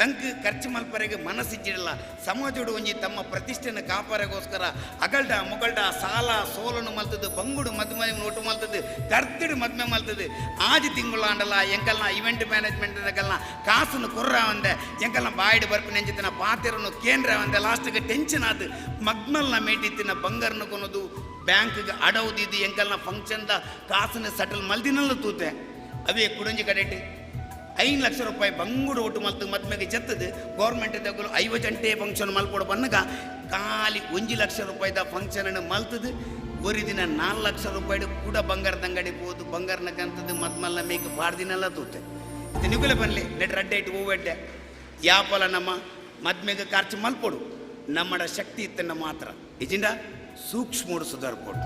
ತಂಕ್ ಖರ್ಚು ಮಲ್ಪರೆಗೆ ಮನಸ್ಸಿಜ್ಜಿಡಲ್ಲ. ಸಮಾಜೋಡು ಒಂಜಿ ತಮ್ಮ ಪ್ರತಿಷ್ಠೆನ ಕಾಪಾರಗೋಸ್ಕರ ಅಗಲ್ಡ ಮುಗಲ್ಡ ಸಾಲ ಸೋಲನು ಮಲ್ತದು, ಬಂಗುಡು ಮದ್ಮೆ ಒಟ್ಟು ಮಲ್ತದು, ದರ್ದಿಡು ಮದ್ಮೆ ಮಲ್ತದು. ಆಜಿ ತಿಂಗುಳಾಂಡಲ ಎಂಕಲ್ನ ಇವೆಂಟ್ ಮ್ಯಾನೇಜ್ಮೆಂಟ್ ಎಂಕಲ್ನ ಕಾಸುನು ಕೊರ್ರ ಒಂದೆ, ಎಂಕಲ್ನ ಬಾಯಿಡ್ ಬರ್ಪಿನ ಪಾತೆರನು ಕೇಂದ್ರ ಒಂದೆ, ಲಾಸ್ಟ್ಗೆ ಟೆನ್ಷನ್ ಆದು ಮಗ್ಮಲ್ನ ಮೇಟಿತ್ತಿನ ಬಂಗಾರನ ಕೊನದು ಬ್ಯಾಂಕ್ಗೆ ಅಡವುದಿದ್ದು ಎಂಕಲ್ನ ಫಂಕ್ಷನ್ದ ಕಾಸನ್ನು ಸೆಟಲ್ ಮಲ್ದಿನಲ್ಲ ತೂತೆ. ಅವೇ ಕುಡಂಜಿ ಕಡೆಟ್ 5 ಲಕ್ಷ ರೂಪಾಯಿ ಬಂಗುಡು ಒಟ್ಟು ಮಲ್ತು ಮದ್ಮೆಗೆ ಜತ್ತದು ಗೌರ್ಮೆಂಟ್ ದಗುಲು 50 ಗಂಟೆ ಫಂಕ್ಷನ್ ಮಲ್ಪೊಡು ಬನ್ನಗ ಖಾಲಿ 1 ಲಕ್ಷ ರೂಪಾಯಿದ ಫಂಕ್ಷನ್ ಮಲ್ತದು. ಒಂದು ದಿನ 4 ಲಕ್ಷ ರೂಪಾಯಿ ಕೂಡ ಬಂಗಾರದ ಅಂಗಡಿ ಹೋದು ಬಂಗಾರನ ಕಂತದ್ದು ಮದ್ಮಲ್ಲ ಮೇಕ್ ಬಾರ್ದಿನೆಲ್ಲ ತೂತೆ. ನಿಗುಲೆ ಬನ್ಲಿ ನೆಟ್ ರಡ್ಡೆ ಇಟ್ಟು ಹೂವೆಡ್ಡೆ ಯಾಪಲ ನಮ್ಮ ಮದ್ಮೆಗೆ ಖರ್ಚು ಮಲ್ಪೊಡು, ನಮ್ಮಡ ಶಕ್ತಿ ಇತ್ತನ್ನ ಮಾತ್ರ ಇಜಿಂಡ ಸೂಕ್ಷ್ಮೋಡು ಸುಧಾರ್ಪೋಡು.